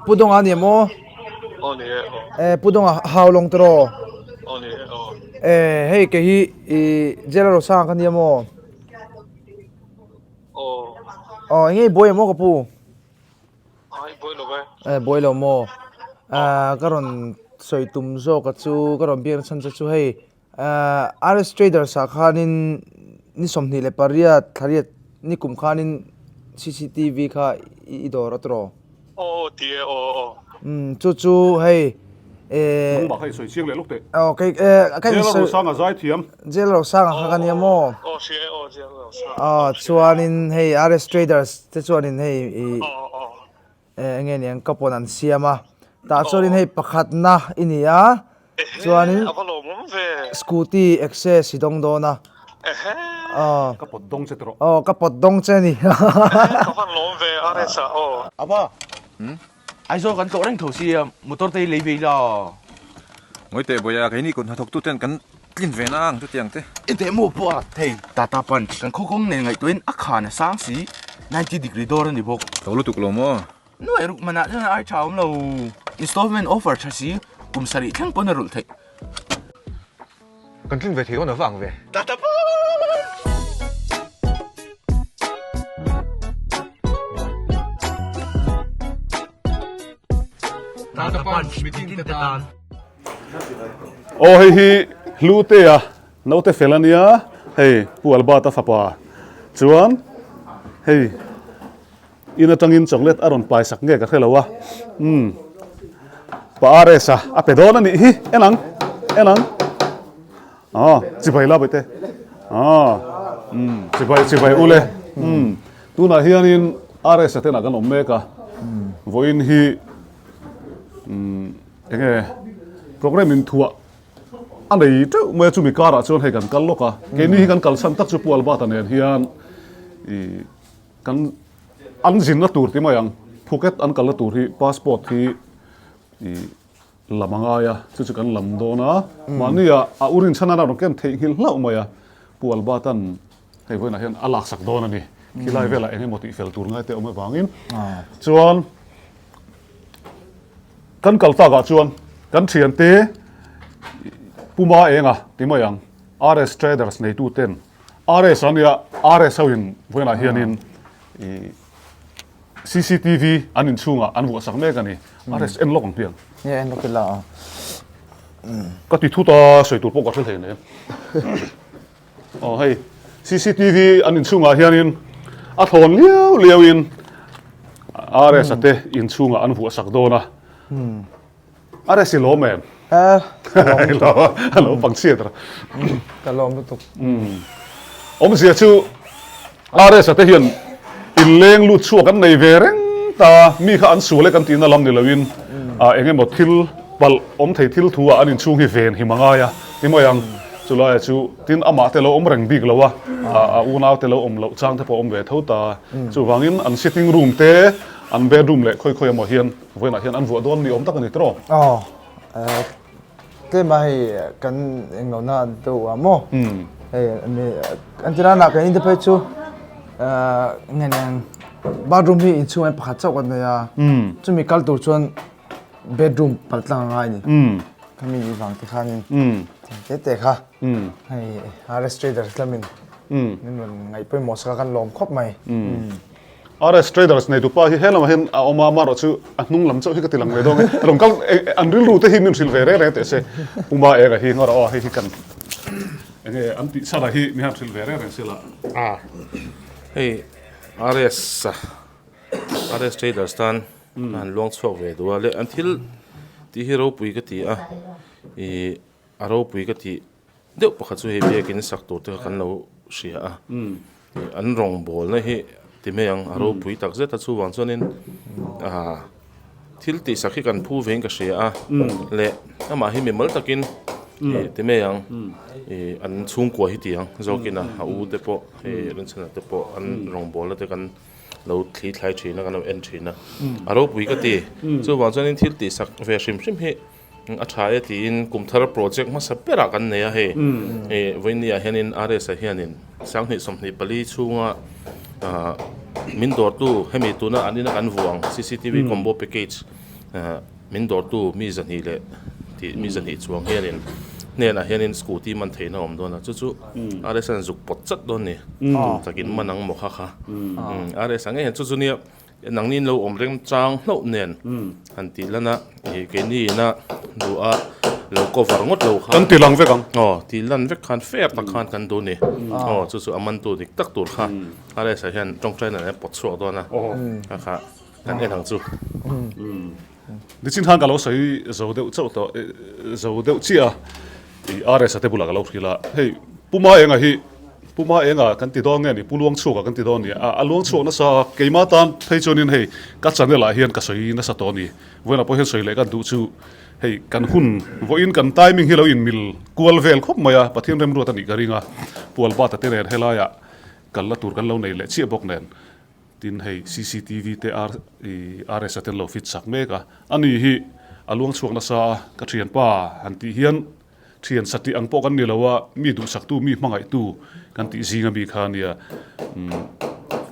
Pu Dawnga a ni em aw? Aw ni e aw. Eh Pu Dawnga Haulawng tiraw? Aw ni e aw. Eh hei kei hi i Jail Rosanga ka ni em aw? Aw. Aw eng nge i buai em aw ka pu? Ai buai lo e. Eh buai lo maw? Ah ka rawn sawi tum zawk a chu ka rawn biak na chhan che chu hei RS Traders ah khanin ni 28 thlariat ni kum khanin cctv kha i dawr a tawh. Aw ti e aw aw. Umm chu chu hei eh. Nangmah kha i sawi chiang leh lawk teh. Aw kei eh ka in sawi. Jail Rosanga zai thiam. Jail Rosanga kha ka nia maw. Aw hria e aw Jail Rosanga. Aw chuanin hei RS Traders te chuanin hei i. Aw aw. Eng nge niang ka pawn an siam a, tah chuanin hei pakhatna i ni a, chuanin scooty access i dawng dawn a. Aw. Ka pawt dawng che tawh. Aw ka pawt dawng che a ni. Ka van lawm ve RS ah aw. Apa, Aizawl kan tlawh reng tho sia, motor te hi lei ve ila. Ngawi teh Bawia, keini kut hnathawk tu ten kan tlin ve na ang chutiang te. Enteh maw pawh a thei. Tata Punch kan khaw kawng nen ngaihtuahin a khan a sang si, 90 degree dawr a ni bawk. Tho lutuk lo maw? Nuai ruk manah chuan ai tha awm lo. Installment offer tha si, kum sarih thleng pawn a rulh theih. Kan tlin ve thei dawn a va ang ve. Tata Punch! Tata Punch mitin te tan. Aw hei hi Hlutea naute fel a nia, hei Pu Albert-a fapa chuan hei in atangin chocolate a rawn pai sak nge ka hre lo a, umm pa RS-a a pe dawn a nih hi, en ang en ang aw chibai la bawihte aw umm chibai chibai ule umm tunah hianin RS-a te inah kan awm mek a, vawiin hi umm. Enge programme in thuah a nei teuh mai a, chumi karah chuan hei kan kal lawk a, keini hi kan kalsan tak chu Pu Albert-a nen hian ih kan an zinna tur ti mai ang, Phuket an kalna tur hi passport hi ih lam a ngai a, chu chu kan lam dawn a, mahni ah a u rinchhan a rawn ken theihnghilh hlauh mai a, Pu Albert-a'n hei vawiinah hian a laksak dawn a ni, khilai velah eng emaw tihfel tur ngai te a awm avangin chuan. Kan kal takah chuan kan thiante Puma Enga ti mai ang, RS Traders neitu ten RS a nia, RS ho in vawiinah hianin ih cctv an inchhungah an vuahsak mek a ni. RS en lawk ang hmiang. Nia en lawk ila a. Ka ti thut a, sawi tur pawh ka hre hlei nen. Aw hei cctv an inchhungah hianin a thlawn liau liauin RS a te inchhungah an vuahsak dawn a. RS i lawm em? A a lo pang chhiat a. Ka lawm lutuk. Awmzia chu RS a te hian inleng lut chhuak an nei ve reng ta, mi kha an sual e kan tihna lam ni loin eng emaw thil palh awm thei thil thu ah an inchhung hi ven him a ngai a ti mai ang. Chulaia chu tin amah te lo awm reng bik lo a, a unau te lo awm loh chang te pawh awm ve tho ta. Chuvangin an sitting room te, an bedroom leh khawi khawi emaw hian vawiinah hian an vuah dawn ni awm tak a ni tiraw? Aw, tlema hei kan englohna deuh ah maw? Hei an ti rana kan in te phei chu nge niang bathroom hi inchhung ah hian pakhat chauh kan nei a, chumi kal tur chuan bedroom pal tlang a ngai a ni. Khami ni vang te khanin te te kha hei RS Traders lamin min rawn ngaih pawimawh sak a kan lawm khawp mai. RS Traders nei tupa hi he lamah hian a awm a, amaherawh chu a hnung lam chauh hi ka ti lang mai dawn e. Rawn kal an rilru te hi min hrilh ve reng reng teh se. Puma eng a hi ngawr aw hei hi kan enge an tih chhan ah hi min han hrilh ve reng reng se la. Hei RS RS Traders tan a han luang chhuak ve duh a leh an thil tih hi ropui ka ti a ih a ropui ka tih deuh pakhat chu hei biakin sak tur te kha kan lo hria a ih an rawngbawlna hi ti mai ang a ropui tak zet a chuvang chuanin ah thil tih sak hi kan phu vein ka hria a leh amah hi mimal takin ih ti mai ang ih an chhungkua hi ti ang zawkin a a u te pawh hei rinchhana te pawh an rawngbawlna te kan. lo thli thlai thin a kan lo en thin a a ropui ka ti chuvang chuanin thil tih sak ve hrim hrim hi a tha e tiin kum thar project hmasa berah kan nei a hei ih vawiini ah hianin RS ah hianin sanghnih 24 chhunga ah min dawrtu hemi tuna an ina kan vuang cctv combo package. Min dawrtu mi zahnih leh tih mi zahnih chuang hianin hnenah hianin scooty man theihna a awm dawn a, chu chu RS an zuk pawt chat dawn ni, tum takin man ang maw kha kha. RS ang ngei hian chu chu nia nangni in lo awm reng chang hlauh nen han tih lan a, ih keini ina duh a lo cover ngawt lo khan. Kan ti lang vek ang. Aw tih lan vek khan fair tak khan kan duh ni. Aw chu chu a mantu dik tak tur kha RS ah hian tawngtai nan a pawt chhuak dawn a, kha kha. Kan en ang chu. Nichin khan ka lo sawi zo deuh chauh tawh zo deuh chiah a, i RS a te bulah ka lo hrilh a, hei Puma Enga hi Puma Enga kan ti dawn nge ni Pu Luangchhuaka kan ti dawn ni a, a luangchhuak nasa a, keimah tan phei chuanin hei ka channel ah hian ka sawi nasa tawh a ni, vawiinah pawh hian sawi leh kan duh chu hei kan hun vawiin kan timing hi lo inmil kual vel khawp mai a, Pathian remruat a nih ka ring a, Pu Albert-a te nen helaiah kal la tur kan lo nei leh chiah bawk nen. Tin hei cctv te R i RS a tel lo fit sak mek a, ani hi a luang chhuak nasa a, ka thianpa han tih hian thian satih ang pawh kan ni lo a, mi duhsaktu mi hmangaihtu kan tih zing ami kha ania. Umm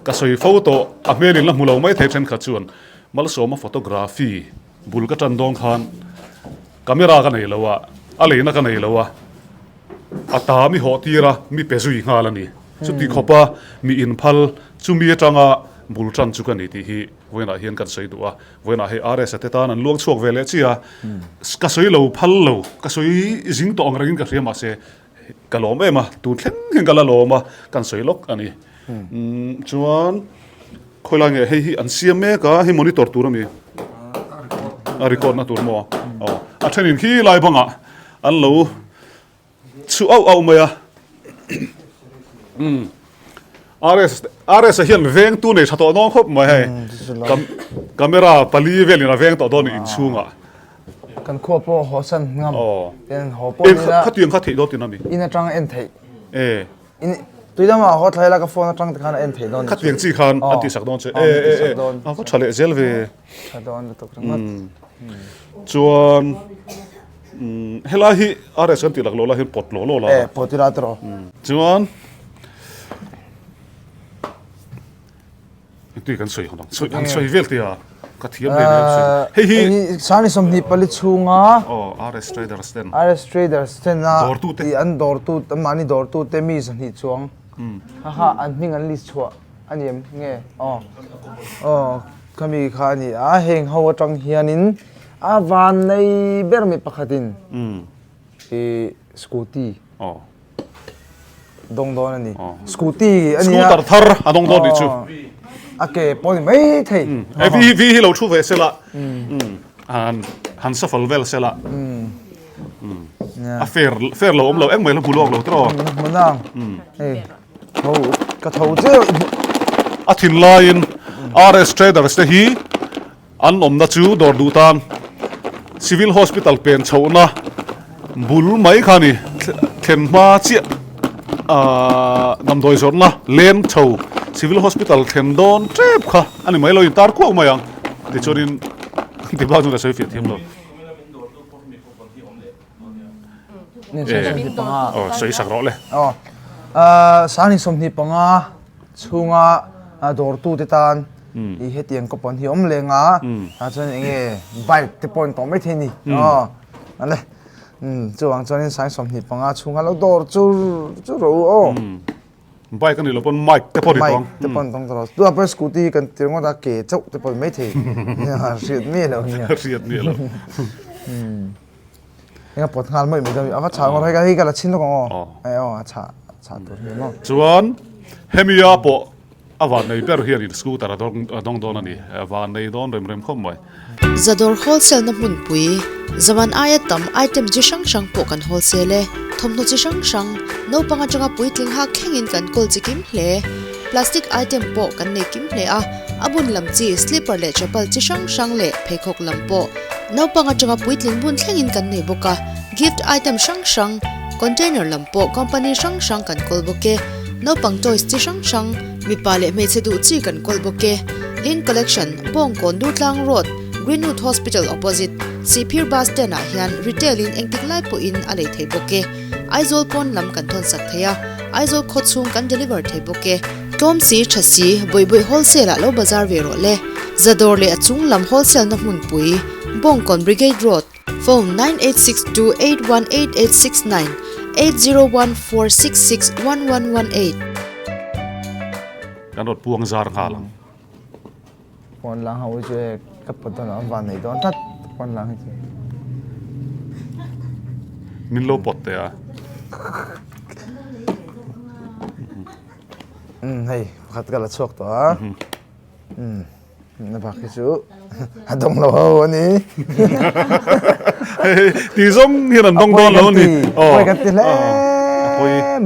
ka sawi fo tawh a hmel in la hmu lo mai thei thenkhat chuan Malsawma photography bul ka tan dawn khan camera ka nei lo a, a leina ka nei lo a, A ta mi hawh tir a, mi pe zui nghal a ni. Chuti khawpa mi inphal chumi atanga bul tan chu ka ni tih hi vawiinah hian kan sawi duh a. Vawiinah hei RS a te tan an luang chhuak ve leh chi a, ka sawi lo phal lo, ka sawi zing tawh ang rengin ka hria mahse ka lawm em a, tun thleng hian ka la lawm a, kan sawi lawk a ni. Chuan khawilai nge hei hi an siam mek a, hei monitor tur a mi? A record na tur maw? Aw, a thenin khi lai bangah An lo chhu auh auh mai a. Umm. RS RS a hian vengtu nei tha tawh dawn khawp mai hei. Camera pali velin a veng tawh dawn in chhungah. Kan khua pawh haw san ngam. Tian haw pawh nila. Khatiang kha theih dawn tin ami. In atang en theih. E. In tui lama haw thlai la ka phone atang te khan a en theih dawn. Khatiang chi khan an tih sak dawn che. E e e. A va tha leh zel ve. Tha dawn lutuk ringawt. Chuan Helai hi RS kan tih lak lo la hian pawt law law la. Eh, pawt ila tawh. Chuan tui kan sawi ang sawi an sawi vel tia ka thiam ve vel sawi. Hei hi Sani 24 chhunga Oh, RS Traders ten. RS Traders ten a Dawrtu te. An dawrtu mahni dawrtu te mi 20 chuang. Ha ha an hming an list chhuah a ni em nge? Aw. Aw, khami kha a ni a heng ho atang hianin A van nei ber mi pakhatin i scooty dawng dawn a ni. Scooty a nia. Scooter thar a dawng dawn nih chu. A ke pawh ni mai thei. V hi lo thu ve sela. Han han shuffle vel sela. A fair fair lo awm lo engmah ila hmu lawk lo tiraw. Hmu nang. Hei tho ka tho chiah. A thinlaiin RS Traders te hi An awmna chu dawr duh tan Civil Hospital pen chhohna bul mai kha a ni. Thlen hma chiah ahh damdawi zawrhna leng chho Civil Hospital thlen dawn tep kha a ni mai lo intar kuau mai ang tichuanin ti bak chu ka sawi fiah thiam lo. Aw sawi sak rawh le. Aw Sangni 25 chhunga dawrtute tan i hetiang coupon hi awm leng a tah chuan eng nge bike te pawh an tawh maithei a ni aw ale chuvang chuanin Sangni 25 chhunga lo dawr chur chur rawh u aw. Bike a nih loh pawn mic te pawh a ni tawng. Mic te pawh an tawng tawh lo. Tunah pawh scooty hi kan ti ringawt a, ke chauh te pawh a ni maithei. Hriat miah lo nia. Hriat miah lo. Eng a pawt nghal mawih mai dawn. A va chah ngawt hei hei ka la chhin lawk ang aw. Hei aw a chah chah tur hi maw. Chuan hemi a pawh a van nei ber hian in scooter a dawng a dawng dawn a ni. A van nei dawn rem rem khawp mai. Zadawr wholesale na hmunpui, zaman aia tam item chi hrang hrang pawh kan wholesale e. Thawmhnaw chi hrang hrang, naupang atanga puitling hak thlengin kan kawl chi kim hle. Plastic item pawh kan nei kim hle a, a bun lam chi slipper leh chapal chi hrang hrang leh pheikhawk lam pawh naupang atanga puitling bun thlengin kan nei bawk a. Gift item hrang hrang, container lam pawh company hrang hrang kan kawl bawk e. Naupang toys chi hrang hrang, mipa leh hmeichhe duh chi kan kawl bawk e. Lin Collection, Bawngkawn Durtlang Road, Greenwood Hospital opposite, Sihphir Bus Stand ah hian retail in engtik lai pawhin a lei thei bawk e. Aizawl pawn lam kan thawn sak thei a, Aizawl khaw chhung kan deliver thei bawk e. Tlawm si, tha si, Bawihbawih wholesale ah lo bazar ve rawh le. Zadawr leh a chung lam wholesale na hmunpui, Bawngkawn Brigade Road, phone 9862818869, 8014661118. Kan rawn puang zar nghal ang. Pawn lang ho hi chu e ka pawt dawn a van nei dawn tlat pawn lang hi chu. Min lo pawt teh a. Umm hei pakhat ka la chhuak tawh a. Umm na bak hi chu a dawng lo ho a ni. Hei ti zawng hian an dawng dawn lo a ni. A pawi kan ti hle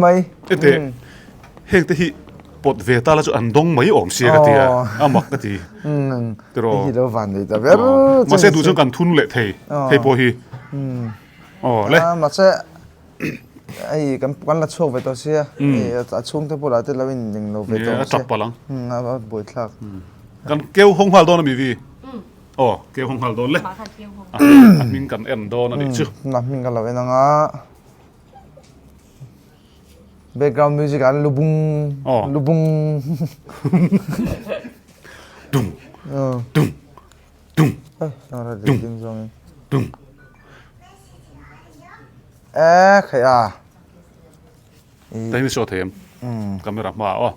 mai. Ete heng te hi pawt ve ta la chu an dawng mai awm sia ka ti a, a mak ka ti. Tiraw. Hei hi lo van nei ta ber. Mahse duh chuan kan thun leh thei hei pawh hi. Aw le. Mahse hei kan kan la chhuak ve tawh sia hei a chhungte bulah te lo in ning lo ve tawh a tap palh ang. A buaithlak. Kan keu hawng nghal dawn a mi vi. Aw keu hawng nghal dawn le. A hming kan en dawn a nih chu. A hming ka lo en ang a. Background music an lubung oh. lubung dung dung dung dung dung Eh khai a. Tay ni so them. Camera ma o.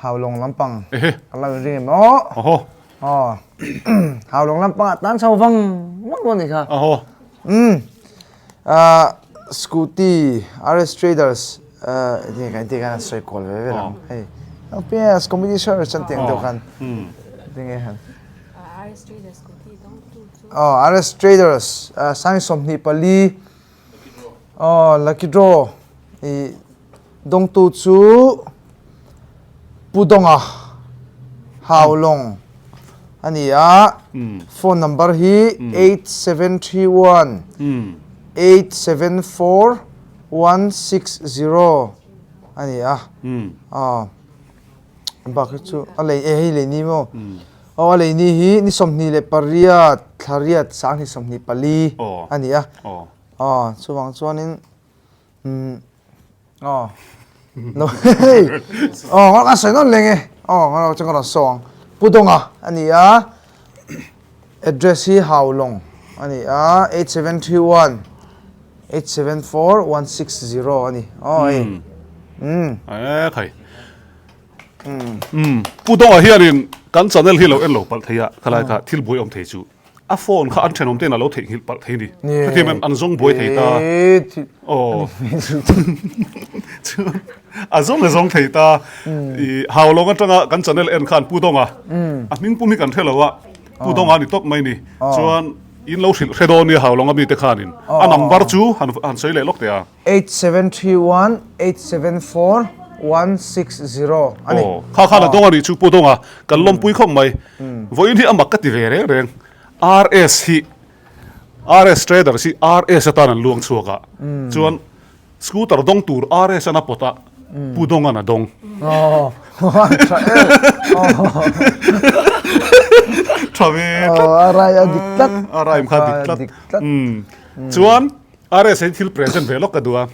Hau long lampang. Ehe. Ala ring em o. Oho. Aw. Hau long lampang tan chho vang vang dawn ni kha. Oho. Um. Ah scooty RS Traders ah enge kan tih khan a sawi kual ve vel ang hei PS comedy search an tih ang deuh khan tinge han RS Traders scooty dawng tu chu aw RS Traders sang 24 aw lucky draw ih dawng tu chu Pu Dawnga Haulawng a ni a, phone number hi 8731 874 160 a ni a, aw bak hi chu a lei e hei lei ni maw aw a lei ni hi ni 28 thla riat 2024 a ni a, aw chuvang chuanin umm. Aw. No hei. Aw ka sawi nawn leng e. Aw ka lo chuan ka rawn saw ang. Pu Dawnga a ni a. Address hi Haulawng a ni a. 8731 874 160 a ni. Aw hei. Um. E khai. Um. Pu Dawnga hianin kan channel hi lo en lo palh thei a, khalai kha thil buai awm thei chu. A phone kha an thenawm ten a lo theihnghilh palh thei ni. Khatiang em an zawng buai thei ta. Aw. Chuan a zawng a zawng thei ta. I Haulawng atanga kan channel en khan Pu Dawnga a hming pum hi kan hre lo a. Pu Dawnga a ni tawp mai ni. Chuan in lo hrilh hre dawn nia Haulawng a mite khanin a number chu han sawi leh lawk teh a. 8731 874 160 a ni. Aw, kha khan a dawng a nih chu Pu Dawnga, kan lawmpui khawp mai. Vawiin hi a mak ka ti ve reng reng. RS hi, RS Traders hi RS atan an luang chhuak a, chuan scooter dawng tur RS an a pawt a, Pu Dawnga'n a dawng. Aw, tha em. Tha ve tlat. Aw, a rai a dik tlat. A rai kha a dik tlat. Chuan RS hi thil present ve lawk ka duh a,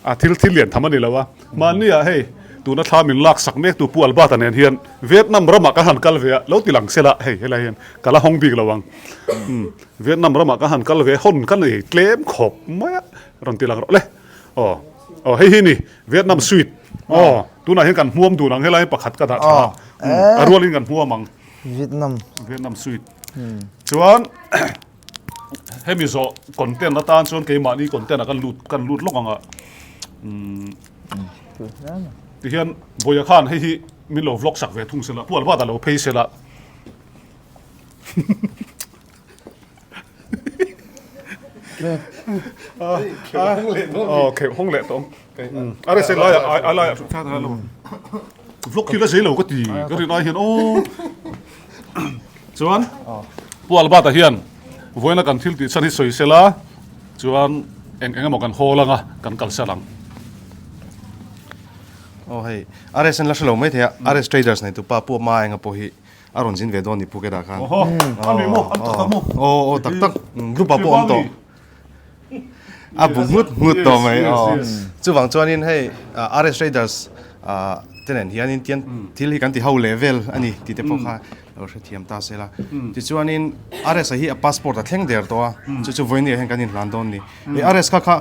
a thil thil lian tham a ni lo a, mahni ah hei tuna thla min lak sak mek tu Pu Albert-a nen hian Vietnam ramah ka han kal ve a, lo ti lang se la hei helai hian ka la hawng bik lo ang, Vietnam ramah ka han kal ve hawn ka nei tlem khawp mai a, rawn ti lang rawh le, aw aw hei hi ni Vietnam sweet aw tunah hian kan hmuam dun ang helai hian pakhat ka dah tha a, a rualin kan hmuam ang Vietnam Vietnam sweet chuan. Hemi zawh content atan chuan keimahni content ah kan lut kan lut lawk ang a umm tihian Vawiah khan hei hi min lo vlog sak ve thung sela Pu Albert a lo phei sela aw kheuh hawng leh tawh ang a rese laiah a laiah vlog hi la zei lo ka ti ka rin ai hian aw. Chuan Pu Albert-a hian vawiina kan thil tih chhan hi sawi sela chuan eng eng emaw kan hawl anga kan kalsan ang. Aw hei RS an la hre lo mai thei a, RS Traders nei tupa Pu Ama enga pawh hi a rawn zin ve dawn ni Phuket ah khan. Awhaw, a ni maw? An tak a maw? Aw aw tak tak, group ah pawh awm tawh. A bu nghut nghut tawh mai aw. Chuvang chuanin hei RS Traders ah. te nen hianin tian thil hi kan ti ho leh vel a ni tih te pawh kha lo hrethiam ta se la. Tichuanin RS-a hi a passport a thleng der tawh a, chu chu vawinia hian kan inhlan dawn a ni. I RS kha kha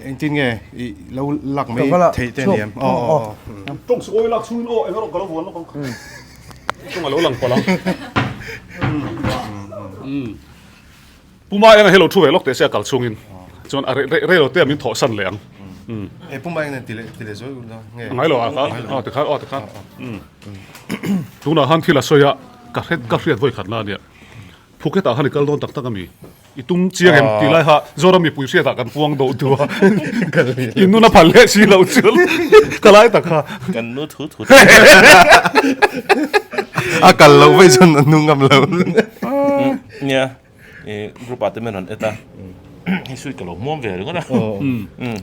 engtin nge i lo lak mai theih te a ni em? Aw aw aw. Tawng suh awi lak chhungin aw eng erawh ka lo vuan lawk ang. Tawng a lo lang palh ang. Puma enga hi lo thu ve lawk teh se a kal chhungin chuan a rei lo te a min thawh san leh ang. E Puma eng nen ti leh ti leh zuai ula nge? Ngai lo a aw tikhan aw tikhan. Tunah khan thil a sawi a ka hret ka hriat vawi khat na ania. Phuket ah khan i kal dawn tak tak ami? I tum chiang em tih lai kha Zoram mipui hriat ah kan puang doh duh a. I nun a phal leh si loh chuan ka lai tak kha. Kan nu thu thu. A kal loh vaih chuan a nu ngam lo. Nia. I group ah te min rawn et a hei sweet ka lo hmuam ve ringawt a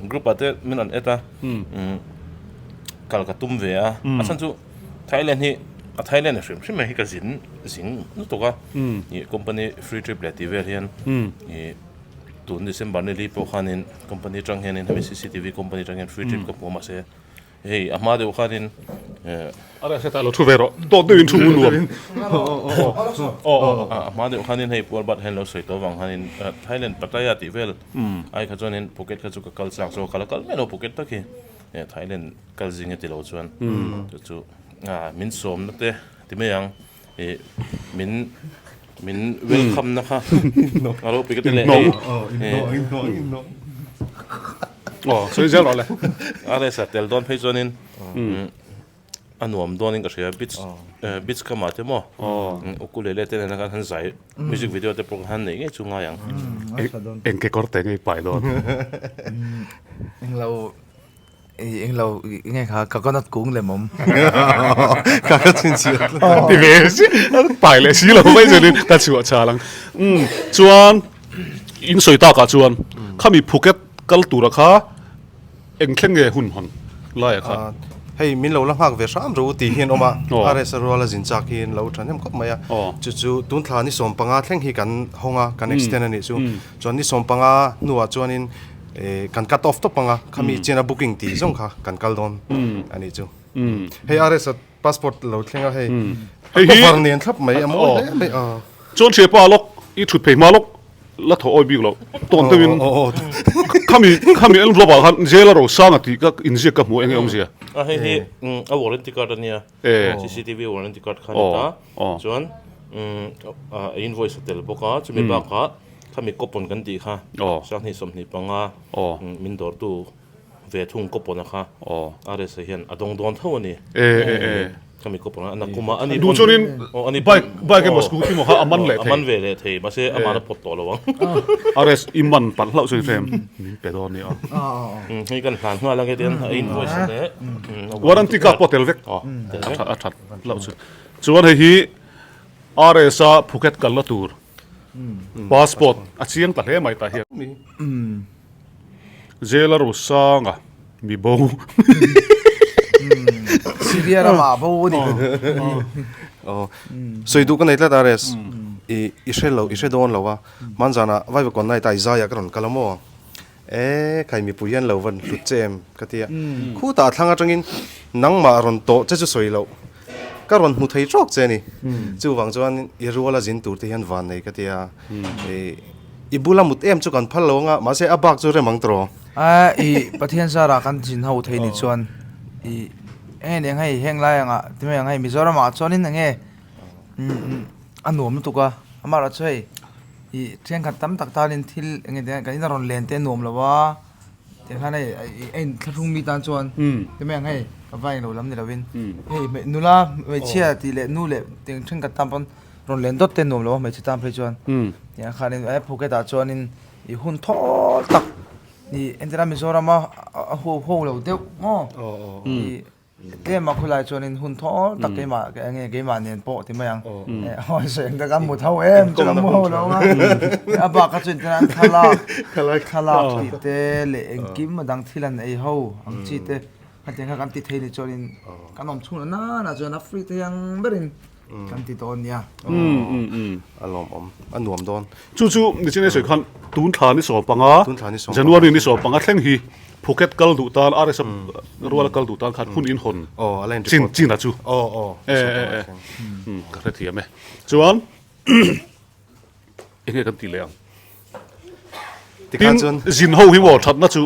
group ah te min rawn et a kal ka tum ve a a chhan chu Thailand hi a Thailand a hrim hrim mai hi ka zin zing lutuk a i company free trip leh tih vel hian i tun December ni li pawh khanin company atang hianin hemi cctv company atang hian free trip ka hmu a mahse Hei a hma deuh khanin eh. A reh hretah lo thu ve rawh. Dawt deuhin thu ngun nuam. A hma deuh khanin hei Pual Bat hian lo sawi tawh avang khanin Thailand Pattaya tih vel ai kha chuanin Phuket kha chu ka kal chak zawk a, ka la kal mai lo Phuket tak hi Thailand kal zing e ti lo chuan chu chu min sawmna te ti mai ang ih min min welcome na kha a ropui ka ti leh hei. Aw, sawi zel rawh le. A resa tel dawn phei chuanin a nuam dawnin ka hria beach beach kamah te maw ukulele te nena khan han zai music video te pawh khan neih ngei chu ngai ang. Eng kekawr te ngei pai dawn. Englo englo nge kha coconut kung lem awm. Ka ka chhin chhiat. Ti ve si pai leh si lo mai chuanin ka chhuah chal ang. Chuan in sawi takah chuan khami Phuket Kal tura kha eng thleng nge hun hawn laia kha? Hei min lo la nghak ve hram ro tih hian awm a, RS ruala zin chak hi an lo tha hnem khawp mai a. Chu chu tun thla ni 15 thleng hi kan hawng a, kan extend a nih chu. Chuan ni 15 hnuah chuanin kan cut off tawp ang a, khami chian a booking tih zawng kha kan kal dawn a nih chu. Hei RS passport lo thleng a hei a cover nen thlap mai a mawi hle mai a. Chuan hriapa lawk i thut phei hma lawk la thaw awi bik lo tawn deuhin khami khami envelope ah khan jail a ro sang a tih ka inziak ka hmu enge awmzia. A hei hi a warranty card a nia cctv warranty card kha a ni ta chuan a invoice a tel bawk a chumi bakah khami coupon kan tih kha 2025 min dawrtu ve thung coupon a kha RS a hian a dawng dawn tho a ni. Khami coupon a nakum a ani duh chuanin bike bike emaw scooty emaw kha a man leh thei. A man ve leh thei mahse a man a pawt tawh lo ang. RS i man palh hlauh chuan hrem min pe dawn nia. Hei kan hlan nghal ang hetiang a invoice a leh warranty card pawh tel vek a that hlauh chu. Chuan hei hi RS a Phuket kalna tur passport a chiang ta hle mai tah hian. Jailer Rusanga mi bo. Syria ramah bo a ni. Aw. Sawi duh ka nei tlat RS. I i hre lo i hre dawn lo a. Hmanzanah Vaivakawn night ah i zaiah ka rawn kal a maw? E khai mipui hian lo van hlut che em ka ti a. Khutah a thlang atangin nangmah rawn tawh che chu sawi loh. Ka rawn hmu thei trawk che a ni. Chuvang chuan i ruala zin tur te hian van nei ka ti a. I bula mut em chu kan phal lo anga, mahse a bak chu rem ang tawh. A i Pathian zara kan zin ho thei ni chuan i enge ni ang hei heng lai anga ti mai ang hei Mizoram ah chuanin enge a nuam lutuk a, amaherawh chu hei i thenkhat tam tak tanin thil enge ti kan ina rawn len te a nuam lo a. Tikhan hei a inthlahrung mi tan chuan ti mai ang hei ka va englo lam ni lovin hei nula hmeichhia tih leh nu leh tiang thenkhat tan pawn rawn len dawt te nuam lo a hmeichhe tan phei chuan tiang khanin he Phuket ah chuanin i hun thawl tak i entirna Mizoram a a ho ho lo deuh maw i Tlem a khulai chuanin hun thawl tak keimah enge keimah nen pawh ti mai ang. Hawi sawi ang tak a mut ho em chu ka mu ho lo a. A bak kha chuan an thlalak thlalak tih te leh engkim a dang thil an ei ho ang chi te hetiang kha kan ti thei ni chuanin kan awm chhung nana chuan a free thei ang berin kan ti dawn nia. A lawmawm a nuam dawn. Chu chu nichin e sawi khan tun thla ni 15 January ni 15 thleng hi. Phuket kal duh tan RS ruala kal duh tan khan hun in hawn chin chin a chu e e e ka hrethiam e. Chuan enge kan tih leh ang? Tin zin ho hi maw thatna chu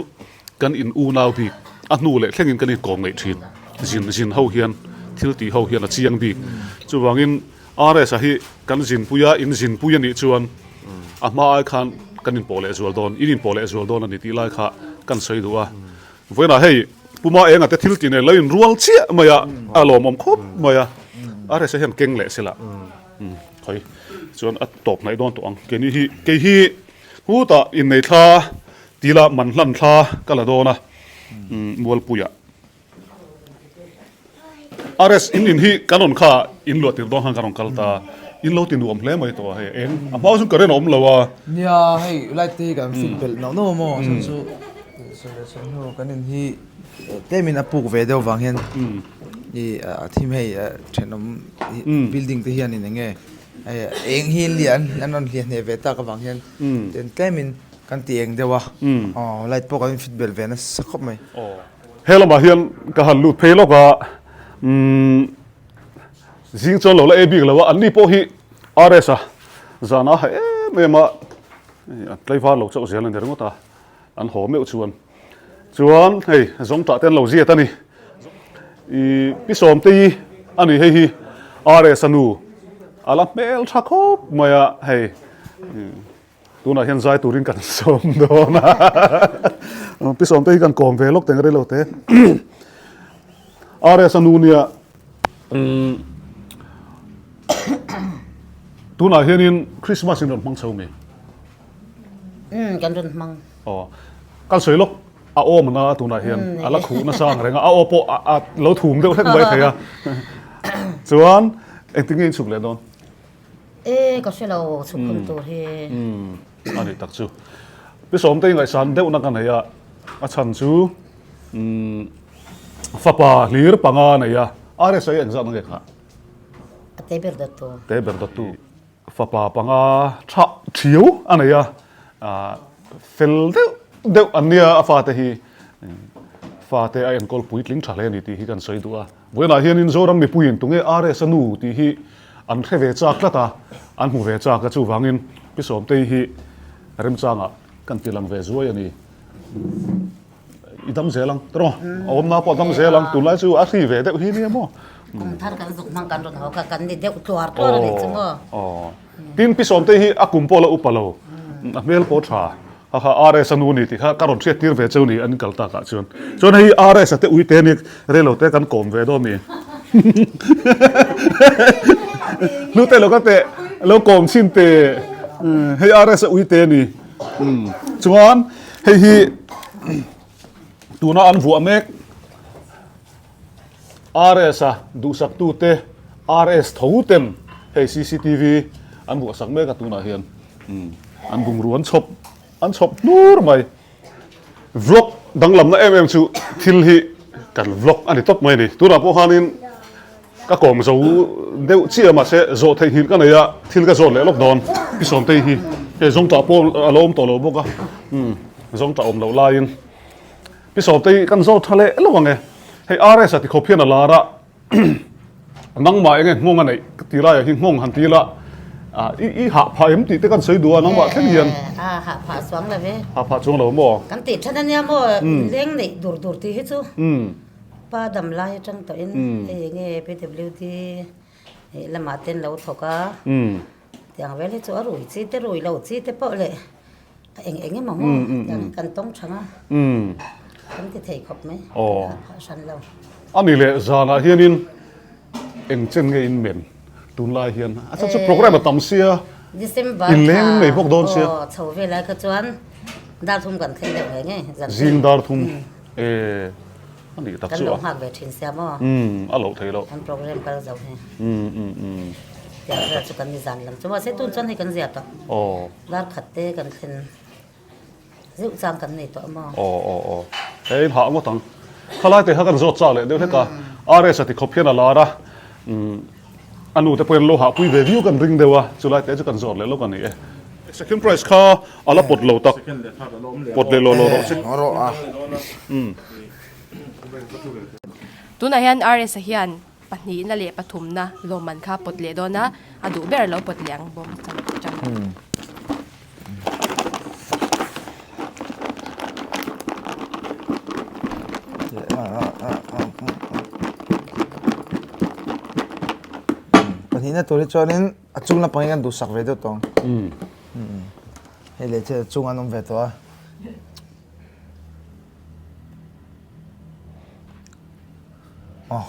kan in unau bik a hnu leh thlengin kan inkawm ngaih thin. Zin zin ho hian thil tih ho hian a chiang bik. Chuvangin RS a hi kan zinpui a, in zinpui a nih chuan a hma ai khan kan inpawh leh zual dawn, in inpawh leh zual dawn a ni tih lai kha kan sawi duh a. Vawiinah hei Puma enga te thil tih nen lo inrual chiah mai a, a lawmawm khawp mai a. RS a hian keng leh sela khawi chuan a tawp hnaih dawn tawh ang. Keini hi kei hi hutah innei thla tila man hlan thla ka la dawn a Mualpuiah. RS in in hi kan rawn kha in luah tir dawn khan kan rawn kal ta in lo ti nuam hle mai tawh a hei eng a hma chu current a awm lo a. Nia hei light te hi kan fit belh nauh nauh a maw chhan chu hnu kan in hi tlem in a puk ve deuh vang hian i a thim hei thenawm building te hian in enge eng hi lian an rawn hliah hneh ve tak avang hian tlem in kan ti eng deuh a aw light pawh kan fit belh ve nasa khawp mai. He lamah hian ka han lut phei lawk a, umm zing chuan lo la ei bik lo a, anni pawh hi RS a zan a ha em em a, an tlaivar lo chauh zel a ni ringawt a, an haw meuh chuan. Chuan hei zawngtah te an lo ziat a ni. Ih Pi Sawmtei a ni hei hi RS a nu a la hmel tha khawp mai a hei. Tunah hian zai turin kan sawm dawn a, Pi Sawmte hi kan kawm ve lawk teng rei lo te. RS a nu nia tunah hianin Christmas in rawn hmang chho mi? Umm kan rawn hmang. Aw kan sawi lawk a awm na tunah hian a la khuh nasa ang reng a, a aw pawh a lo thum deuh hlek mai thei a. Chuan engtin nge in chhuk leh dawn? E ka hre lo chhuk hun tur hi. Umm a nih tak chu. Pi Sawmtei ngaihsan deuhna ka nei a, a chhan chu umm fapa hlir panga a nei a, RSA engzat na nge kha? A te ber dawttu. Te ber dawttu. Fapa panga tha thiau a nei a, ah fel deuh deuh an nia a fate hi. Fate a enkawl puitling tha hle a ni tih hi kan sawi duh a. Vawiinah hianin Zoram mipuiin tunge RS a nu tih hi an hre ve chak tlat a, an hmu ve chak a, chuvangin Pi Sawmtei hi remchangah kan ti lang ve zuai a ni. I dam zel ang tawh a awmna pawh a dam zel ang, tunlai chu a hri ve deuh hi nia maw? Kum thar kan zuk hmang kan rawn haw kha kan ni deuh tluar tluar a nih chu maw? Aw, tin Pi Sawmtei hi a kum pawh la upa lo, a hmel pawh tha. Ha ha RS a nu ni tih kha ka rawn hriat tir ve cheu ni an kal tak ah chuan. Chuan hei RS a te ui te ni rei lo te kan kawm ve dawn ni. Hlu te lo ka teh lo kawm chhin te hei RS a ui te ni. Chuan hei hi tuna an vuah mek RS a duhsak tu te RS tho ten hei cctv an vuah sak mek a tunah hian. An bungrua an chhawp an chhawp hnur mai. Vlog danglamna em em chu thil hi kan vlog a ni tawp mai a ni. Tunah pawh khanin ka kawm zo deuh chiah mahse zawh theih nghilh ka nei a, thil ka zawt leh lawk dawn. Pi Sawmtei hi hei zawngtah pawh a lo awm tawh lo bawk a, zawngtah awm loh laiin Pi Sawmtei kan zawt tha leh lawk ang e. Hei RS a tikhawp hian a lar a. Nangmah enge nghawng a neih ka ti laiah hi nghawng han ti la, i i hah phah em tih te kan sawi duh a nangmah thleng hian. A hah phah chuang lo e. Hah phah chuang lo maw? Kan tih then ania maw leng neih dur dur tih hi chu pa dam lai atang tawhin hei enge PWD lamah te an lo thawk a, tiang vel hi chu a rui chi te rui lo chi te pawh leh a eng eng emaw maw tiang kan tawng thang a kan ti thei khawp mai kan hah phah hran lo. A ni leh zanah hianin eng chen nge in men tunlai hian a chhan chu program a tam sia December in leng in nei bawk dawn sia. Aw chho velai kha chuan dar thum kan thleng deuh ngei ngei zan Zing dar thum e a nih tak Kan chu lo a. nghak ve thin sia maw? Umm a loh thei loh. Kan program kal zo hi. Umm umm umm. Tiang vel chu kan ni zan lam chu mahse tun chuan hei kan zia tawh. Aw. Dar khat te kan thlen zeuh chang kan nei tawh maw? Aw aw aw. Hei hah ngawt ang. Khalai te kha kan zawt chak leh deuh hlek a. RS a ti khawp hian a lar a. Umm a nu te pawhin lo hahpui ve viau kan ring deuh a, chulai te chu kan zawt leh lawk a ni e. Second prize kha a la pawt lo tak. Pawt leh law law rawh se. Tunah hian RS-a hian pahnihna leh pathumna lawmman kha pawt leh dawn a, a duh ber lo pawt leh ang bawm chang chang. Pahnihna tur hi chuanin a chung lampang hi kan duhsak ve deuh tawh ang. Hei leh thil a chung an awm ve tawh a. Aw.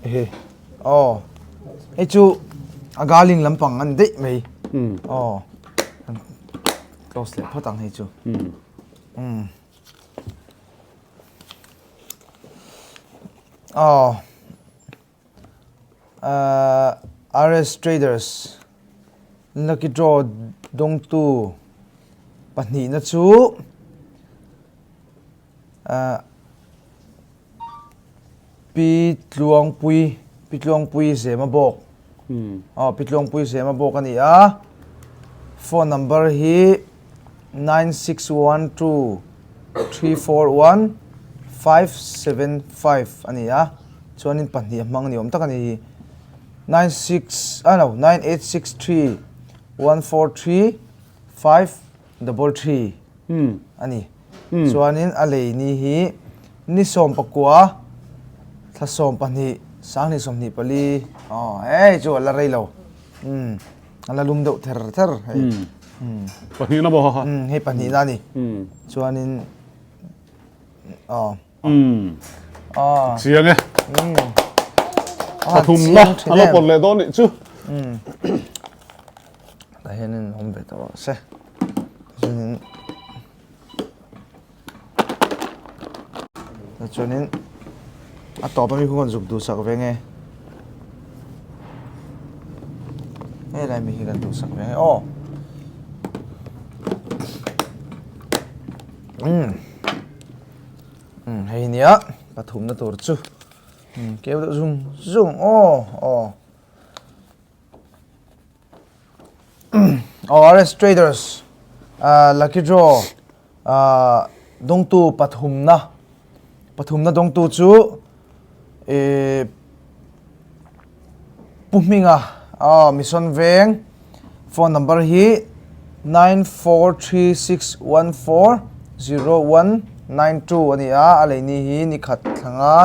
Ehe aw hei chu a galing lampang an daih mai aw close leh phawt ang hei chu aw RS Traders lucky draw dawngtu pahnihna chu Pi Tluangpui Pi Tluangpui Zema bawk aw Pi Tluangpui Zema bawk a ni a phone number hi 9612341575 a ni a chuanin pahnih a hmang ni awm tak a ni hi 96 ah no 9863143533 a ni chuanin a lei ni hi ni sawm pakua thla sawm pahnih sanghnih sawmhnih pali aw hei chu a la rei lo umm a la lum deuh ther ther hei umm pahnihna maw ha ha umm hei pahnihna a ni chuanin aw umm aw chiang e umm pathumna a lo pawt leh dawn nih chu umm tah hianin awm ve tawh rawh se chuanin Chuanin a tawp ami khu kan zuk duhsak ve nge helai mi hi kan duhsak ve nge aw umm umm hei nia pathumna tur chu umm keu deuh zung zung aw aw. RS Traders lucky draw dawngtu pathumna pathumna dawngtu chu Pu Hminga Mission Veng phone number hi 9436140192 a ni a, a leini hi ni khat thlanga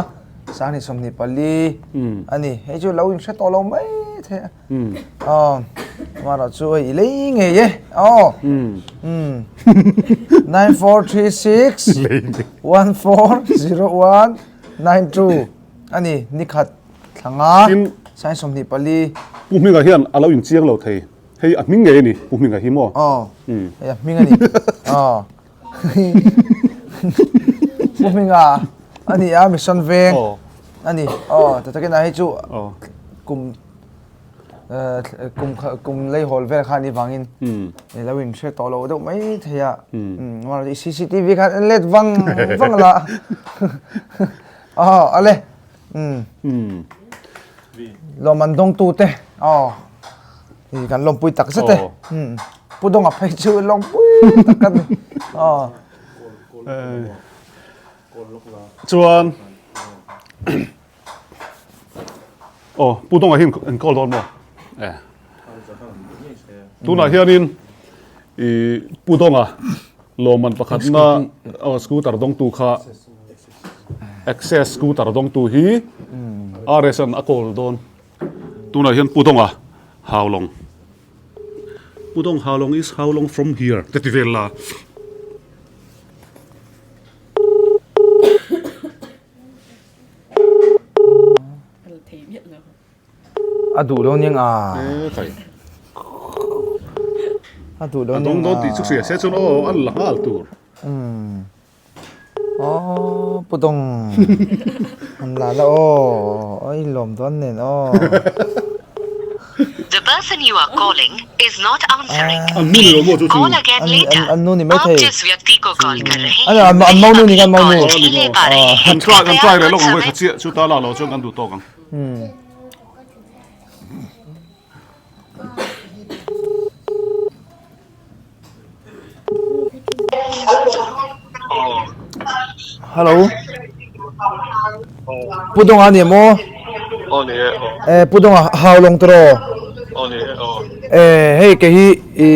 Sanghnih 24 a ni. Hei chu lo inhre tawh lo mai thei a. Aw, amaherawh chu hei i lei ngei e. Aw. 9436 1401 92 a ni. Ni khat thla nga Sanghnih 24. Pu Hminga hian a lo inchiang lo thei. Hei a hming ngei a ni, Pu Hminga hi maw? Aw, hei a hming a ni. Aw. Pu Hminga a ni a, Mission Veng a ni. Aw, ta takin a hei chu kum kum kum lei hawl vel kha ni vangin i lo in hre tawh lo deuh mai thei a. CCTV khan en let vang vang la. Aw, ale. Lawmman dawngtu te aw i kan lawmpui tak zet e Pu Dawnga phei chu lawmpui tak a ni aw. Chuan aw Pu Dawnga hi in call dawn maw e tunah hianin i Pu Dawnga lawmman pakhatna aw scooter dawngtu kha Access scooter dawngtu hi RS an a kawl dawn. Tunah hian Pu Dawnga Haulawng. Pu Dawng Haulawng is how long from here te ti vel la. A duh lo ning a. A duh lo ning a. A dawng dawn tih chu hria se chuan aw an la nghal tur. Aww Pu Dawng an la la aw i lawm dawn nen aw. person you are calling is not answering. An nu ni lo maw chu chu? Call again later. An nu ni mai thei. आप जिस व्यक्ति को call कर रहे An an an mau nu ni kan mau nu. Kan try kan try leh lawk ang vawikhat chiah chu ta lak lo chuan kan duh tawk ang. Hello. Pu Donga ni maw? Aw ni e aw. Eh Pu Donga hau lawng tawh. Aw ni e aw. Eh hei kei hi i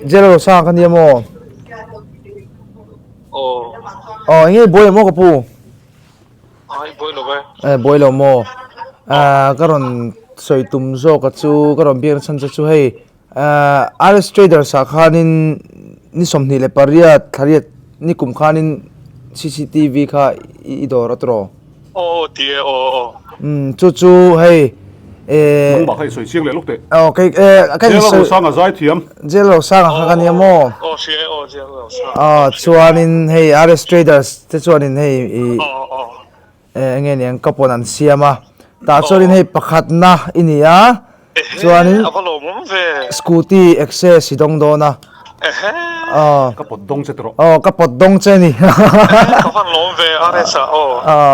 Jail Rosang ka nia maw? Aw. Aw eng nge buai maw ka pu? Ai buai lo ve. Eh buai lo maw? Ah ka rawn sawi tum zawk a chu ka rawn biak na chhan che chu hei RS Traders ah khanin ni 28 thlariat ni kum khanin CCTV kha i dawr a tawh. Aw ti e aw aw. Umm chu chu hei eh. Nangmah kha i sawi chiang leh lawk teh. Aw kei eh ka in sawi. Jail Rosanga zai thiam. Jail Rosanga kha ka nia maw. Aw hria e aw Jail Rosanga. Aw chuanin hei RS Traders te chuanin hei i. Aw aw. Eng nge niang ka pawn an siam a, tah chuanin hei pakhatna i ni a, chuanin scooty access i dawng dawn a. Ka pawt dawng che tawh. Aw ka pawt dawng che ni. Ka van lawm ve RS ah aw.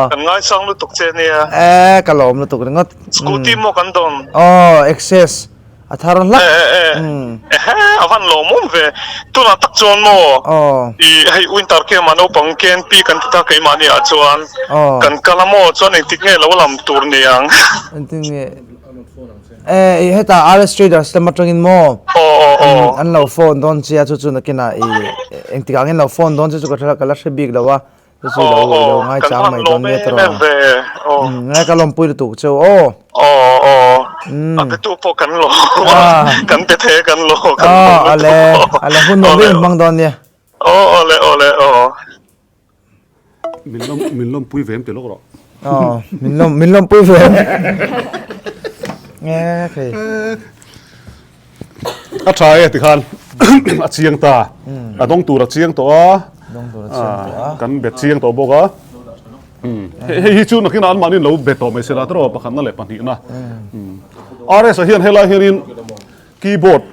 Kan ngaisang lutuk che nia. E ka lawm lutuk ringawt. Scooty maw kan dawn? Aw access. A thar hlak. Ehe, a van lawmawm ve. Tunah tak chuan maw i hei winter camp ah naupang KNP kan ti ta keimahni ah chuan kan kal a maw chuan engtik nge lo lam tur ni ang. Engtin nge e i hetah RS Traders lam atangin maw an lo phone dawn che a chu chu nakinah i engtik ah nge an lo phone dawn che chu ka la hre bik lo a. Chu chu lo lo ngai chang mai dawn nia tawh. Ngai ka lawmpui lutuk cheu aw. Aw aw. A pe tu pawh kan lo. Kan pe the kan lo. Aw ale ale hun nuam ber hmang dawn nia. Aw awle awle aw. Min lawm min lawmpui ve em ti lawk rawh. Aw min lawm min lawmpui ve em. Nge thei. A tha e tikhan a chiang ta a dawng tur a chiang tawh a kan bet chiang tawh bawk a hei hi chu nakin an mahni lo bet tawh mai se la tawh pakhatna leh pahnihna RS ah hian helai hianin keyboard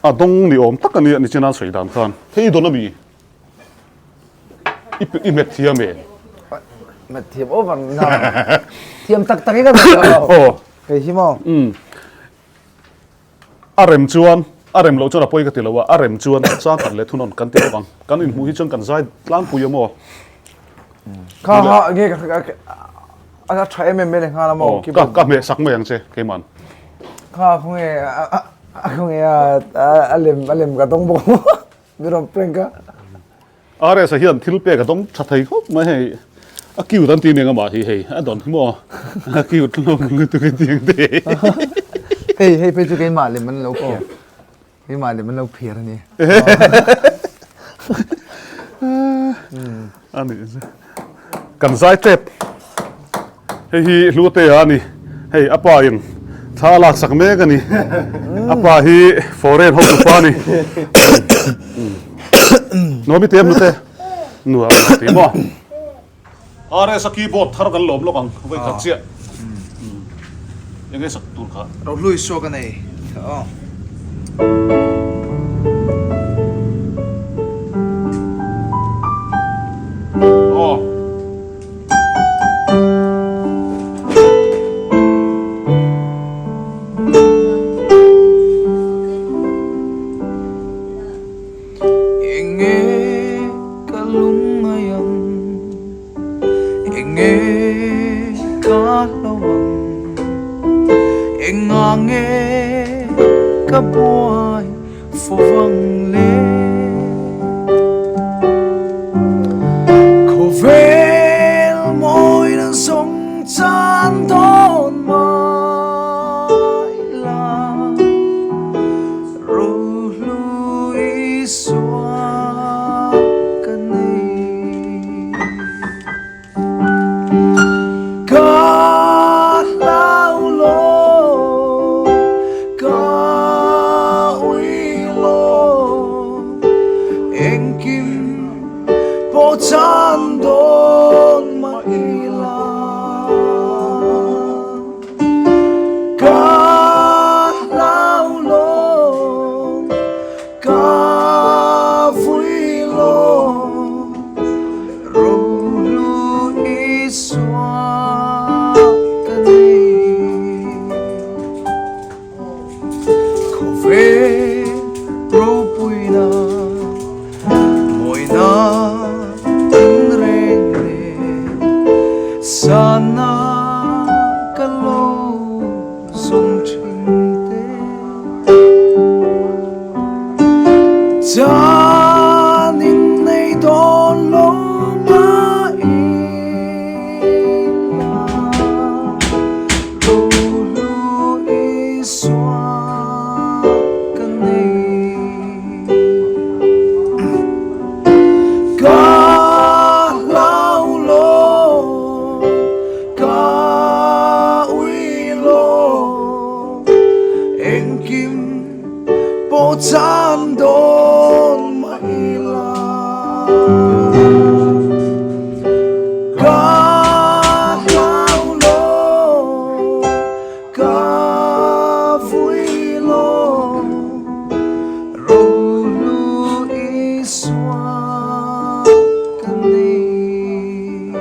a dawng ni awm tak a nia nichina an sawi dan khan hei dawn ami I met thiam e. Met thiam over na. Thiam tak tak i ka met lo. Aw. Kei hi maw? Um. A rem chuan, a rem loh chuan a pawi ka ti lo a, a rem chuan chang khat leh thunawn kan ti bawk ang. Kan inhmuh hi chuan kan zai tlangpui a maw? Kha ha nge ka a tha em em mai leh nghal a maw? Ka ka hmeh sak mai ang che keiman. Kha khawnge a khawnge a lem a lem ka dawng bawk. Mi rawn prank a. RS a hian thil pek a dawng tha thei khawp mai hei. A cute an ti nen amah hi hei a dawn maw a cute hlawm lutuk a tiang te. Hei hei phei chu keimah lem an lo phiar. Keimah lem an lo phiar a ni. A nih chu. Kan zai tep. Hei hi Hlutea a ni. Hei a pa in thla a laksak mek a ni. A pa hi foreign hotu pa a ni. Nuam i ti em Hlute? Nuam a ti maw? RS a keyboard thar kan lawm lawk ang vawi khat chiah. Eng nge sak tur kha? Rohlui suak a nei. Aw. Aw. Enge ka lungngai ang Enge ka hlo ang Enga nge ka buai fo vang le Khawvel mawi nan sawng chan dawn mai la Rohlu Isua ka nei. Ka hlau lo, ka ui lo, engkim pawh chan dawn mah ila. Ka hlau. Chan in nei dawn lo mah ila Rohlu Isua ka nei. Ka hlau lo, ka ui lo, engkim pawh chan dawn mah ila. Ka hlau lo, ka vui lo. Rohlu Isua ka nei.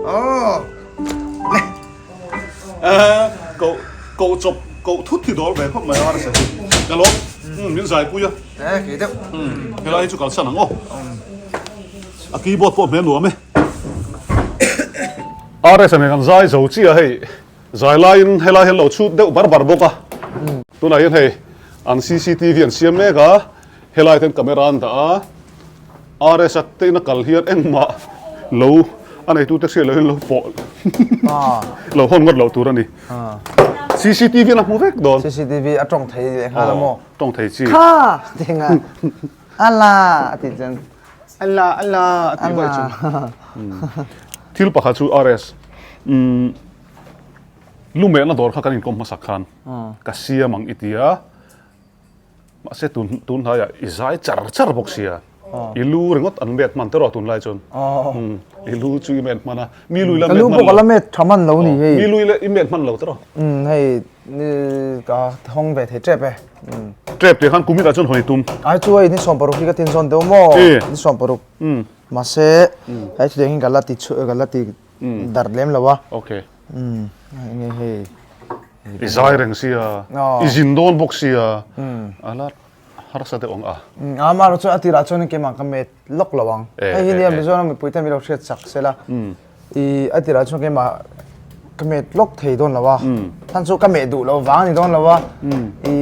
Oh. Ko ko chawp ko thut thi dawl ve khawp mai a rsa hi. Ka lawm. Min zai pui a. Eh kei deuh. Helai hi chu kalsan ang aw. A keyboard pawh hmel nuam e. RS nen kan zai zo chiah hei. Zai laiin helai hian lo chhut deuh bar bar bawk a, tunah hian hei an cctv an siam mek a, helai ten camera an dah a, RS a te ina kal hian engmah lo a neitute hriat lohin lo pawh lo hawn ngawt loh tur a ni. Cctv an a hmu vek dawn. Cctv a tawng thei leh nghal a maw? Tawng thei chi. Kha ti nga ala a ti chuan. Ala ala a ti vaih chu. Thil pakhat chu RS umm Lumehna dawr kha kan inkawm hmasak khan ka siam ang i ti a, mahse tun tun hnaiah i zai char char bawk sia, i lu ringawt an met hman teraw tunlai chuan i lu chu i met hman a, mi lui la met hman lo. Ka lu pawh ka la met tha hman lo ni hei. Mi lui la i met hman lo teraw. Umm hei ka hawng ve thei tep e. Tep tih khan kumin ah chuan hawn i tum. Ai chu hei ni 16 hi ka tin zawn deuh maw? Ni 16. Mahse hei chutiang hi ka la ti ka la ti Dar lem lo a. Ok. Umm enge hei. I zai reng sia, i zin dawn bawk sia, a la harsa deuh ang a. A amaherawh chuan a tirah chuan keimah ka met lawk lo ang. Hei hi nia Mizoram mipui te min lo hriat chak sela. I a tirah chuan keimah ka met lawk thei dawn lo a. Chhan chu ka meh duh lo vang a ni dawn lo a. I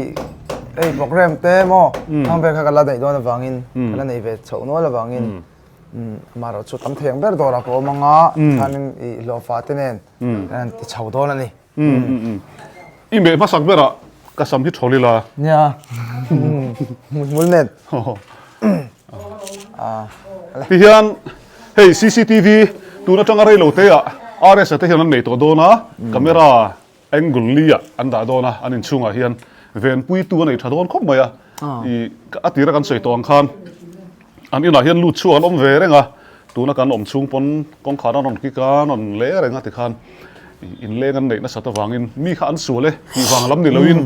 hei program te maw thang vel kha ka la neih dawn avangin ka la nei ve chhoh nual avangin. Amaherawh chu tam thei ang ber dawrah ka awm ang a, chuanin i hlawhfa te nen kan han ti chho dawn a ni. I meh hmasak berah ka sam hi thawl ila. Nia, hmuhmul nen. Tihian hei cctv tun atanga rei lo te ah RS-a te hian an nei tawh dawn a, camera angle li ah an dah dawn a, an inchhungah hian venpuitu a nei tha dawn khawp mai a, i a tira kan sawi tawh ang khan an inah hian lut chhuak an awm ve reng a, tuna kan awm chhung pawn kawngkhar an rawn kik a, an rawn le reng a tikhan inleng an neih nasat avangin mi kha an sual e tih vang lam ni loin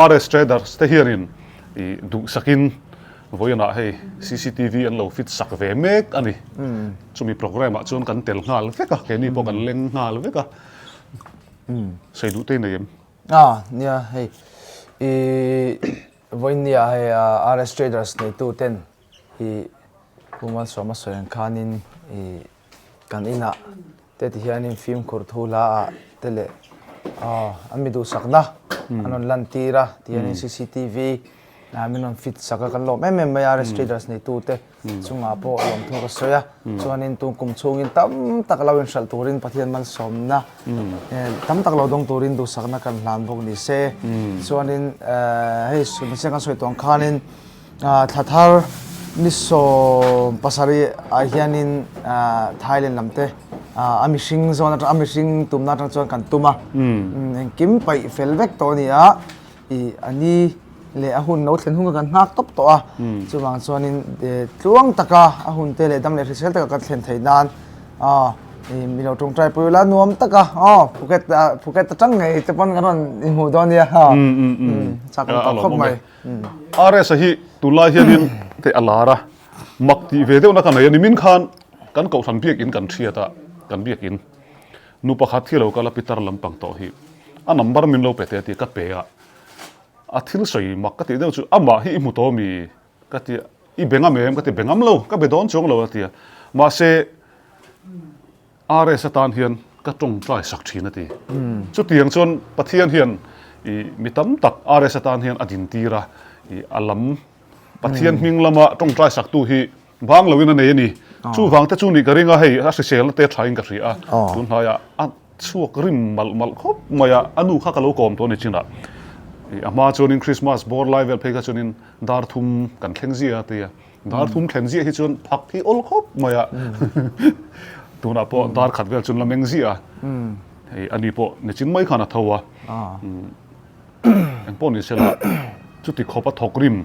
RS Traders te hianin i duhsakin vawiinah hei cctv an lo fit sak ve mek a ni. Chumi programme ah chuan kan tel nghal vek a, keini pawh kan leng nghal vek a. Sawi duh te nei em? A, nia hei i vawiin ah hei RS Traders neitu ten i Pu Malsawma sawi ang khanin i kan inah te ti hianin fimkhur thu hla ah te leh an mi duhsakna an rawn lan tir a ti hianin cctv min rawn fit sak a kan lawm em em mai a RS Traders neitu te. Chungah pawh lawmthu ka sawi a, chuanin tun kum chhungin tam tak lo inhralh turin Pathian malsawmna tam tak lo dawng turin duhsakna kan hlan bawk ni se. Chuanin hei Pathian kan sawi tawh ang khanin thla thar ni 70 ah hianin Thailand lam te a mihring zawn atang a mihring tumna atang chuan kan tum a, engkim paih fel vek tawh a ni a. I a ni leh a hun lo thlen hun kha kan nghak tawp tawh a, chuvang chuanin tluang taka a hun te leh dam leh hrisel taka kan thlen theih nan i mi lo tawngtai pui ula nuam taka aw Phuket Phuket atang ngei te pawn kan rawn inhmuh dawn nia chak awm tawh khawp mai. RS a hi tunlai hianin hei a lar a, mak tih ve deuhna ka nei a ni min khan kan kohhran biakin kan hriat a, kan biakin nu pakhat hi lo kal a pitar lampang tawh hi. A number min lo pe teh a ti ka pe a, a thil sawi mak ka tih deuh chu amah hi i hmu tawh mi ka ti a, i be ngam em ka ti be ngam lo, ka be dawn chuang lo a ti a, mahse RS atan hian ka tawngtai sak thin a ti. Chutiang chuan Pathian hian i mi tam tak RS atan hian a din tir a, i a lam. Pathian hming lama tawngtai saktu hi bang loin a nei a ni. Chuvang te chu nih ka ring a, hei a hriselna te thain ka hria a, tunhnaiah a chhuak rim malh malh khawp mai a, a nu kha ka lo kawm tawh a ni chinah. A hma chuanin Christmas bawr lai vel phei kha chuanin dar thum kan thleng ziah a tia, dar thum thlen ziah hi chuan phak hi awl khawp mai a, tunah pawh dar khat vel chuan la meng ziah a, hei a ni pawh nichin mai khan a tho a. Engpawh ni sela, chuti khawpa thawk rim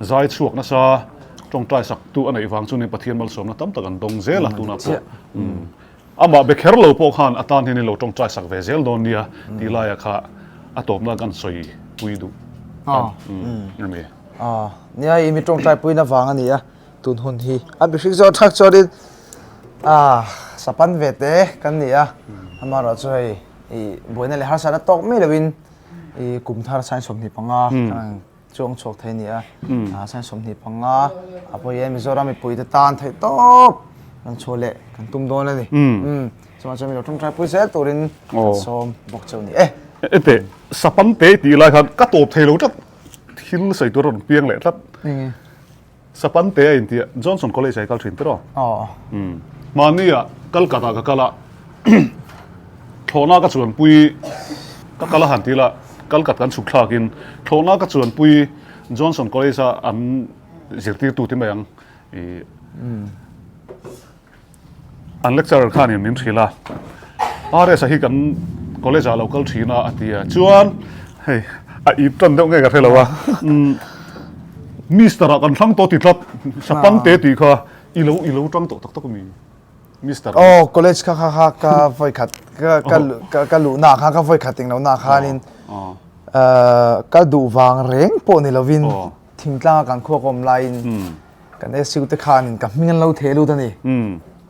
zai chhuak nasa tawngtai saktu a neih vang chuanin Pathian malsawmna tam tak an dawng zel a tunah pawh. Amah be kher lo pawh khan a tan hian i lo tawngtai sak ve zel dawn nia tih laia kha a tawpna kan sawi pui duh a ni. Nia i mi tawngtai puina vang a ni a, tun hun hi a mihring zawk thak chuanin sapan ve te kan ni a, amaherawhchu hei i buaina leh harsatna tawk mai loin i kum thar sign 25 kan chuang chhuak thei ni a sign 25 a pawh hian Mizoram mipui te tan theih tawp kan chhuah leh kan tum dawn a ni chuan chuan mi lo tawngtai pui zel turin kan sawm bawk cheu ni e. Ete sapan te tih lai khan ka tawp thei lo tlat thil sawi tur a rawn piang leh tlat. Sapan te a inti a, Johnson College ah i kal thin tiraw? Aw. Umm. Mahni ah Calcutta ka kal a, thlawhna ka chuanpui ka kal a han ti la, Calcutta kan chhuk thlak in thlawhna ka chuanpui Johnson College a an zirtirtu ti mai ang i An lecturer khanin min hrilh a, RS-a hi kan college ah lo kal thin a a ti a, chuan hei a ip tan deuh nge ka hre lo a, Mister ah kan thlang tawh ti tlat, Sapangte tih kha i lo i lo tang tawh tak tak a mi Mister. Aw college kha kha kha ka vawi khat ka ka ka luhna kha ka vawi khat englo na khanin ka duh vang reng pawh ni lovin thingtlanga kan khuak awm laiin Kan SU te khanin ka hming an lo theh lut a ni.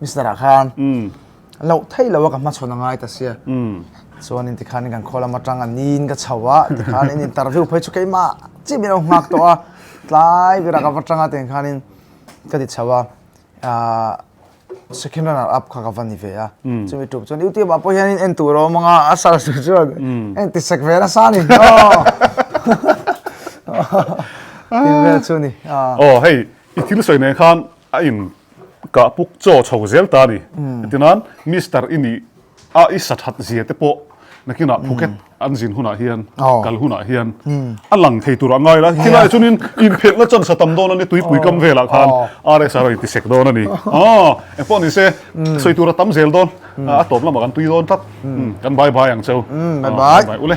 Mister ah khan loh theih lo a ka hmachhawn a ngai ta sia. Chuanin tikhanin kan khaw lam atang a niin ka chho a, tikhanin interview phei chu keimah chiah min lo nghak tawh a, tlai berah ka va tang a tiang khanin ka ti chho a, second runner up kha ka va ni ve a. Chumi tuk chuan YouTube ah pawh hianin en tur a awm ang a, a sar chu chuan en ti sek ve nasa a ni. Tin vel chu ni. Aw hei i thil sawi nen khan a in kah puk chaw chho zel ta a ni. Tinan Mister i nih a i sa that zia te pawh nakinah Phuket an zin hunah hian kal hunah hian a lang thei tur a ngai la. Khilaiah chuanin inphelhna chance a tam dawn a ni tuipui kam velah khan RSR a inti sek dawn a ni. Aw engpawh ni se sawi tur a tam zel dawn a tawp lamah kan tui dawn tlat. Kan bye bye ang cheu. Bye bye. Bye ule.